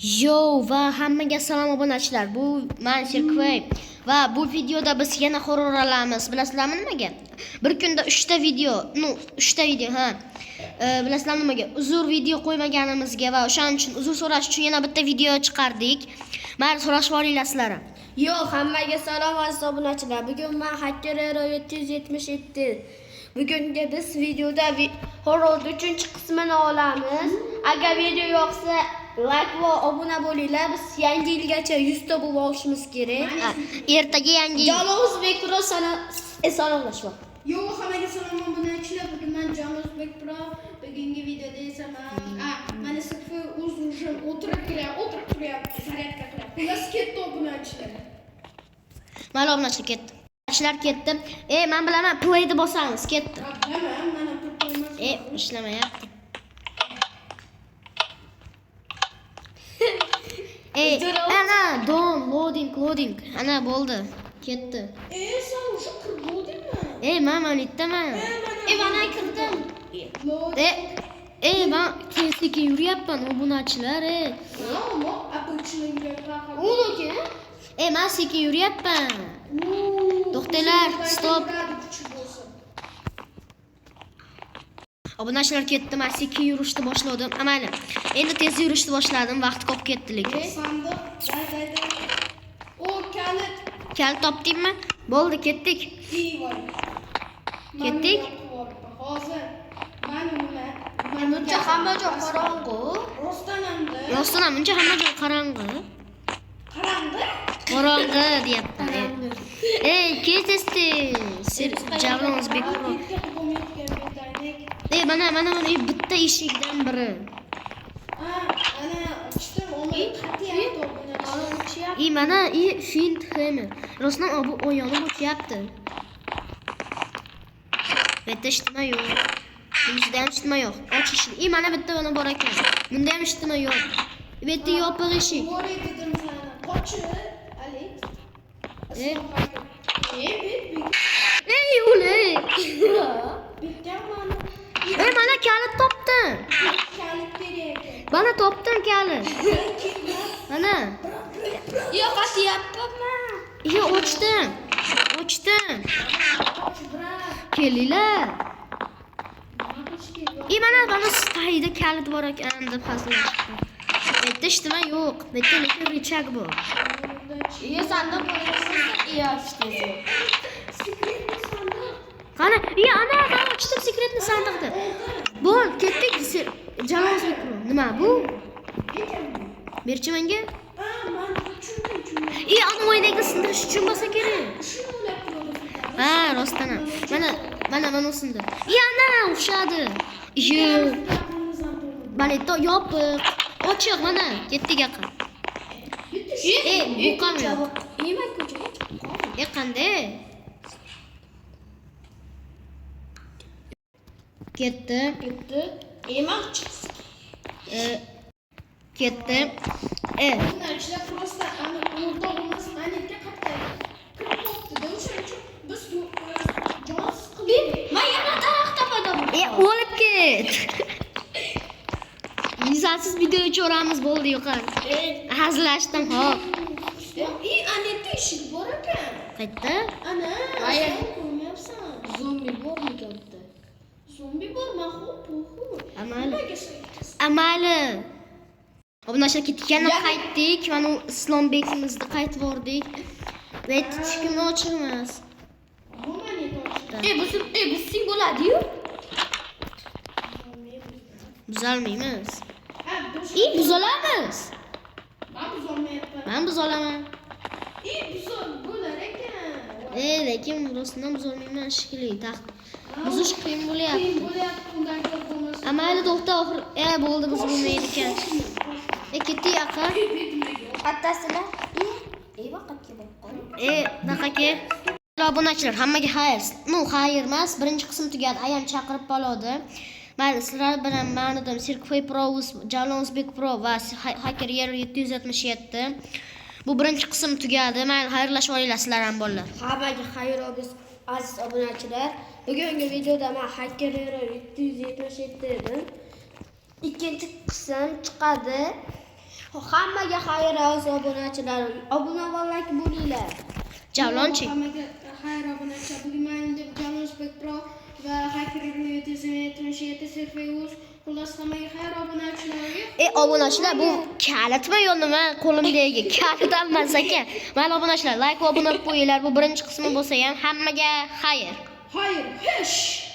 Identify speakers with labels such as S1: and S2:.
S1: Yo va hammaga salom obunachilar. Bu men Sirkvey va bu videoda biz yana horror olamiz. Bilasizlarmi nimaga? Bir kunda 3 ta video, ну 3 ta video, ha. Bilasizlarmi nimaga? Uzr video qo'ymaganimizga va o'shaning uchun uzr so'rash uchun yana bitta video chiqardik. Mayli, so'rashib olinglar sizlar ham.
S2: Yo, hammaga salom aziz obunachilar. Bugun men Hacker Hero 777. Bugungi biz videoda horror 3-qismini olamiz. Agar video yoqsa, like va obuna bo'linglar. Biz yangi yilgacha 100 ta bo'lib olishimiz kerak.
S1: Ha, ertaga yangi yil.
S2: Jon O'zbek Pro sana salomlashma.
S3: Yo, hammaga salom obunachilar. Bugun men Jon O'zbek Pro. Bugungi videoda esa men mana sinfni o'z уже o'tirib turyapti, o'tirib turyapti, zaryadka qilyapti. Xullas ketdi obunachilar.
S1: Mayli, obunachilar ketdi. Obunachilar ketdi. Men bilaman, playni bosamiz, ketdi.
S3: Bilaman, mana turib qo'ymas.
S1: İshlamayapti. Ana, don, loading, loading. Ana bo'ldi. Ketdi.
S3: Sen уже kirib bo'ldingmi?
S1: Men manitdaman.
S2: Mana kirdim.
S3: Load.
S1: Men tez sekin yuryapman, obunachilar.
S3: Nima, обычно yuryapman.
S2: Uniki.
S1: Men sekin yuryapman. To'xtanglar, stop.
S3: Kuchi bo'lsin.
S1: Obunachilar ketdi, men sekin yurishni boshladim. Mayli. Endi tez yurishni boshladim, vaqt ko'p ketdi lekin.
S3: Sandiq. Day, day, day. O, kalit.
S1: Kalit topdingmi? Bo'ldi, ketdik.
S3: Voy.
S1: Ketdik.
S3: Hozir mana nima?
S2: Buncha hamma joy qorong'u.
S3: Rostdan hamda.
S1: Rostdan ham buncha hamma joy qorong'i.
S3: Qarang'i.
S1: Qorong'i deyapman. Ketdi. Javlon O'zbek Pro. Mana mana mana bitta eshikdan biri.
S3: Ana ochdim, uni qatyapti obunachi.
S1: Mana Fint Hammer. Rostdan bu oyoni o'tyapti. Bu yerda hech yo'q. Bunda ham hech yo'q. Och eshik. Mana bitta mana bor ekan. Bunda ham hech nima yo'q. Bu yerda yopiq eshik.
S3: Bor dedim sana. Qochib, Alex. Bet, bet.
S1: Ey, o'lay.
S3: Bitgan mana.
S1: Mana kalit topdim.
S3: Kalit kerak ekan.
S1: Mana topdim kalit. Mana.
S2: Yo'q, qatyapman.
S1: Ochdim. Ochdim.
S3: Och, brat.
S1: Kelinglar.
S3: Nima qilish kerak?
S1: Mana mana tagida kalit bor ekan deb hazillashdim. Bu yerda hech nima yo'q. Bu yerda lekin richag bor.
S2: Sandiq bo'lsa, ochdi.
S3: Секретный sandiq.
S1: Qani, ana, men ochdim секретный sandiqni. Bo'l, ketdik. Jalol O'zbek Pro. Nima bu?
S3: Ekan bu.
S1: Berchi menga.
S3: Man tushundim, tushundim.
S1: Ana oynakni sindirish uchun bo'lsa kerak.
S3: Shuni o'ylab turdim.
S1: Ha, rostdan ham. Mana, mana mana sindi. Ana o'xshadi. Mana yerda yopiq. Ochiq mana. Ketdik yaqin. Bu ham yo'q.
S2: Man ko'chaga chiqib qoldim.
S1: Qanday? Ketdi.
S2: Ketdi. Man chiqsin.
S1: Ketdi.
S3: Obunachilar просто ana o'rtog'imiz Anitga qayerda kirib qolibdi-da, o'shaning uchun biz jon siqildik.
S2: Man yana daraxtda paydo bo'ldim.
S1: O'lib ket. Vizasiz video ko'ramiz bo'ldi, yo'qol. Hazillashdim, hop.
S3: Anitda eshik bor ekan.
S1: Qayerda?
S3: Ana,
S2: Hayır.
S3: sen ko'rmayapsan.
S2: Zombi bormi katta?
S3: Zombi bor, man xo'p, xo'p.
S1: Mayli.
S3: Nimaga sen?
S1: Mayli. Obunachilar ketdik, yana qaytdik. Mana u Islombekimizni qaytib bordik. Va hech kim ochiq emas.
S3: Bu manit ochiq.
S2: Bu buzsang bo'ladi-yu.
S1: Buzolmaymiz.
S3: Ha, biz
S1: Buzolamiz.
S3: Men buzolmayapman.
S1: Men buzolaman.
S3: Buzol bo'lar ekan.
S1: Lekin rostdan buzolmayman shekilli. Buzish qiyin
S3: Qiyin
S1: bo'lyapti.
S3: bo'lyapti, undan ko'ra bo'lmasa.
S1: Mayli, to'xta, oxir. Bo'ldi, buzilmaydi ekan. Ketdik yaqin.
S2: Qattasizlar? Qayerga borib qoldim?
S1: Bunaqa ke. Obunachilar, hammaga xayr. Ну, xayr emas, birinchi qism tugadi. Ayam chaqirib qoladi. Mayli, sizlar bilan men edim Sirkvoy Pro, Javlon O'zbek Pro va Hacker Hero 777. Bu birinchi qism tugadi. Mayli, xayrlashib olinglar sizlar ham bolalar.
S2: Hammaga xayr aziz obunachilar. Bugungi videoda men Hacker Hero 777 edim. Ikkinchi qism chiqadi. Hammaga xayr, aziz obunachilar. Obuna va like bo'linglar.
S1: Javlonchi.
S3: Hammaga xayr, obunachilar. Bugun men Jon O'zbek Pro va Hacker 777 Serfeus. Xullas, hammaga xayr, obunachilarga.
S1: Obunachilar, bu kalitmi yo nima qo'limdagi? Kalit emas ekan. Mayli obunachilar, like va obuna qo'yinglar. Bu birinchi qismi bo'lsa ham hammaga xayr.
S3: Xayr, hesh.